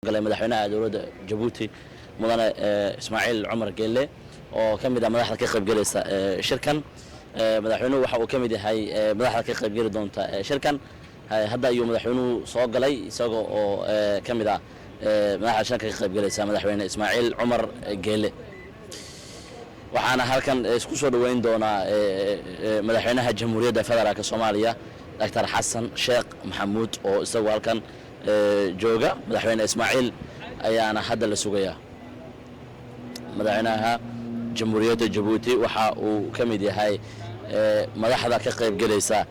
Galay madaxweynaha dowladda Jabuuti, mudane Ismaaciil Cumar Geelle, oo ka mid ah madaxda ka qaybgelaysa shirkan. Madaxweynuhu waxa uu ka mid yahay madaxda ka qaybgeli doonta shirkan. Hadda ayuu madaxweynuhu soo galay, isaga oo ka mid ah madaxda shirka ka qaybgelaysa, madaxweyne Ismaaciil Cumar Geelle. Waxaana halkan isku soo dhoweyn doonaa madaxweynaha Jamhuuriyadda Federaalk Soomaaliya, Doctor Xasan Sheekh Maxamuud, oo isagu halkan jooga. Madaxweyne Ismaaciil ayaana hadda la sugayaa. Madaxweynaha Jamhuuriyadda Jabuuti waxa uu ka mid yahay madaxda ka qaybgelaysa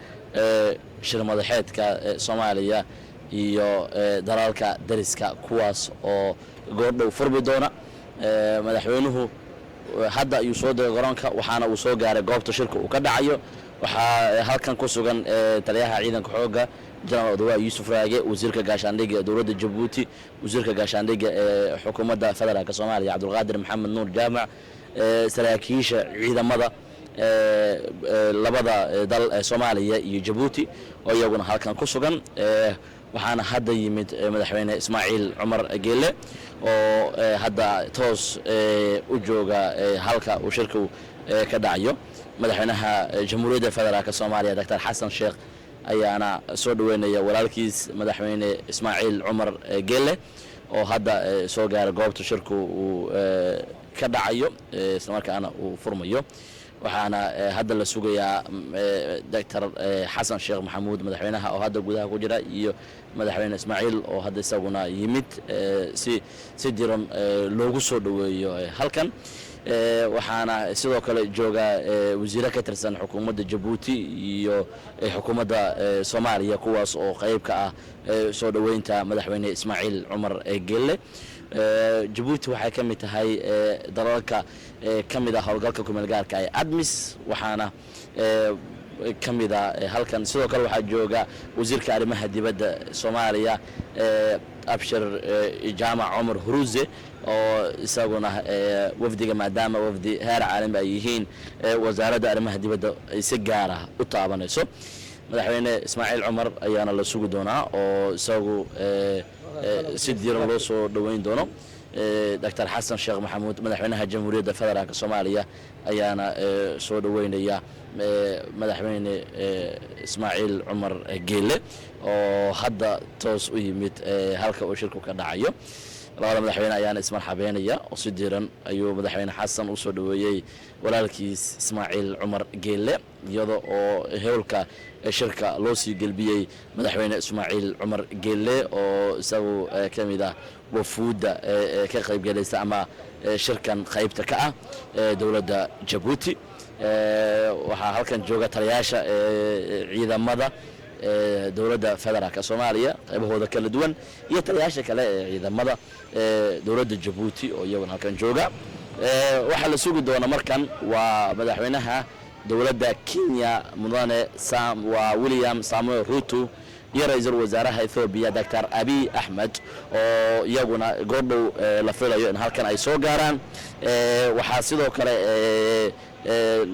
shir madaxeedka Soomaaliya iyo dalalka dariska, kuwaas oo goordhow furmi doona. Madaxweynuhu hadda ayuu soo degay garoonka, waxaana uu soo gaaray goobta shirka uu ka dhacayo. Waxaa halkan ku sugan taliyaha ciidanka xoogga, Jenaraal Odawaa Yuusuf Raage, wasiirka gaashaandhigga ee dowladda Jabuuti, wasiirka gaashaandhigga ee xukuumadda Federaalk Soomaaliya, Cabdulqaadir Maxamed Nuur Jaamac, saraakiisha ciidamada labada dal ee Soomaaliya iyo Jabuuti oo iyaguna halkan ku sugan. Waxaana hadda yimid madaxweyne Ismaaciil Cumar Geelle oo hadda toos u jooga halka uu shirku ka dhacayo. Madaxweynaha Jamhuuriyadda Federaalk Soomaaliya, Doctor Xasan Sheekh, ayaana soo dhoweynaya walaalkiis madaxweyne Ismaaciil Cumar Geelle oo hadda soo gaaray goobta shirku uu ka dhacayo, islamarkaana uu furmayo. Waxaana hadda la sugayaa Doctor Xasan Sheekh Maxamuud, madaxweynaha oo hadda gudaha ku jira, iyo madaxweyne Ismaaciil oo hadda isaguna yimid, si diran loogu soo dhoweeyo halkan. Waxaana sidoo kale jooga wasiiro ka tirsan xukuumadda Jabuuti iyo xukuumadda Soomaaliya, kuwaas oo qayb ka ah soo dhoweynta madaxweyne Ismaaciil Cumar Geelle. Jabuuti waxay ka mid tahay dalalka ka mid ah howlgalka kumeel gaarka ee ATMIS, waxaana ka mid a halkan sidoo kale waxaa jooga wasiirka arrimaha dibadda Soomaaliya, Abshir Jaamac Cumar Huruuse, oo isaguna wafdiga, maadaama wafdi heer caalami ay yihiin, wasaaradda arrimaha dibadda ay si gaara u taabanayso. Madaxweyne Ismaaciil Cumar ayaana la sugi doonaa oo isagu si diiran loo soo dhoweyn doono. Doctor Xasan Sheekh Maxamuud, madaxweynaha Jamhuuriyadda Federaalk Soomaaliya, ayaana soo dhoweynaya madaxweyne Ismaaciil Cumar Geelle oo hadda toos u yimid halka uu shirku ka dhacayo. Labada madaxweyne ayaana ismarxabeynaya, oo si diiran ayuu madaxweyne Xasan usoo dhoweeyey walaalkiis Ismaaciil Cumar Geelle, iyada oo howlka shirka loo sii gelbiyey madaxweyne Ismaaciil Cumar Geelle oo isagu ka mid ah wafuudda ka qaybgelaysa ama shirkan qaybta ka ah dowladda Jabuuti. Waxaa halkan jooga taliyaasha ciidamada dowladda Federaalk Soomaaliya qaybahooda kala duwan iyo taliyaasha kale ee ciidamada dowladda Jabuuti oo iyaguna halkan jooga. Waxaa la sugi doona markan waa madaxweynaha dowladda Kenya, mudane waa William Samuel Ruto, iyo ra-iisul wasaaraha Ethoobiya, Doctor Abiy Axmed, oo iyaguna goordhow la filayo in halkan ay soo gaaraan. Waxaa sidoo kale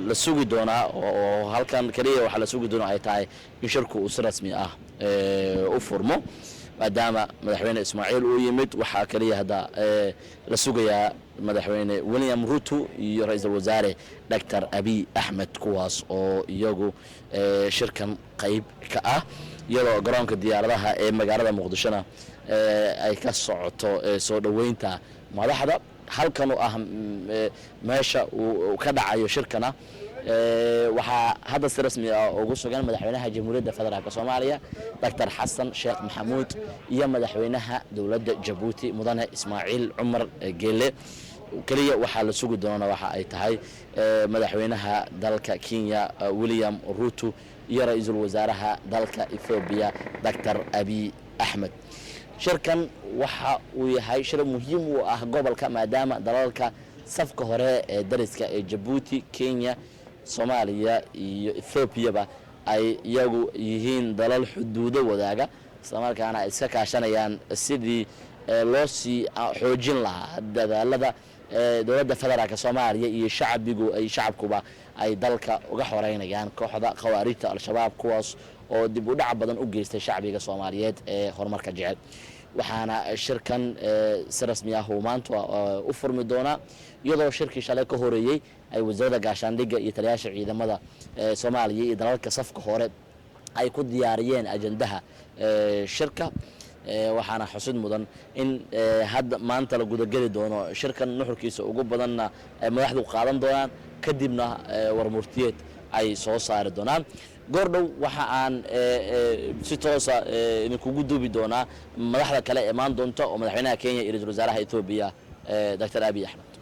la sugi doonaa, oo halkan keliya waxaa la sugi doonaa ay tahay in shirku uu si rasmi ah u furmo. Maadaama madaxweyne Ismaaciil uu yimid, waxaa keliya hadda la sugayaa madaxweyne William Ruto iyo ra-iisul wasaare Doctor Abiy Axmed, kuwaas oo iyagu shirkan qayb ka ah, iyadoo garoonka diyaaradaha ee magaalada Muqdishona ay ka socoto soo dhoweynta madaxda. Halkan oo ah meesha uu ka dhacayo shirkana waxaa hadda si rasmi ah ugu sugan madaxweynaha Jamhuuriyadda Federaalk Soomaaliya, Doctor Xasan Sheekh Maxamuud, iyo madaxweynaha dowladda Jabuuti, mudane Ismaaciil Cumar Geelle. Keliya waxaa la sugi doonana waxa ay tahay madaxweynaha dalka Kenya, William Ruto, iyo ra-iisul wasaaraha dalka Ethoobiya, Doctor Abiy Axmed. Shirkan waxa uu yahay shir muhiim u ah gobolka, maadaama dalalka safka hore ee dariska ee Jabuuti, Kenya, Soomaaliya iyo Ethoobiaba ay iyagu yihiin dalal xuduudo wadaaga, islamarkaana ay iska kaashanayaan sidii loo sii xoojin lahaa dadaalada dowladda Federaalk Soomaaliya iyo shacbigu ay shacabkuba ay dalka uga xoreynayaan kooxda khawaarijta Al-Shabaab, kuwaas oo dib u dhac badan u geystay shacbiga Soomaaliyeed ee horumarka jecel. Waxaana shirkan si rasmi ah uu maanta u furmi doonaa, iyadoo shirkii shalay ka horeeyey ay wasaaradda gaashaandhigga iyo taliyaasha ciidamada Soomaaliya iyo dalalka safka hore ay ku diyaariyeen ajandaha shirka. Waxaana xusid mudan in hadda maanta la gudageli doono shirkan, nuxurkiisa ugu badanna ay madaxdu qaadan doonaan, kadibna warmurtiyeed ay soo saari doonaan. Goordhow waxa aan si toosa idinkugu duubi doonaa madaxda kale imaan doonta, oo madaxweynaha Kenya iyo ra-isul wasaaraha Etoobiya, Doctor Abiy Axmed.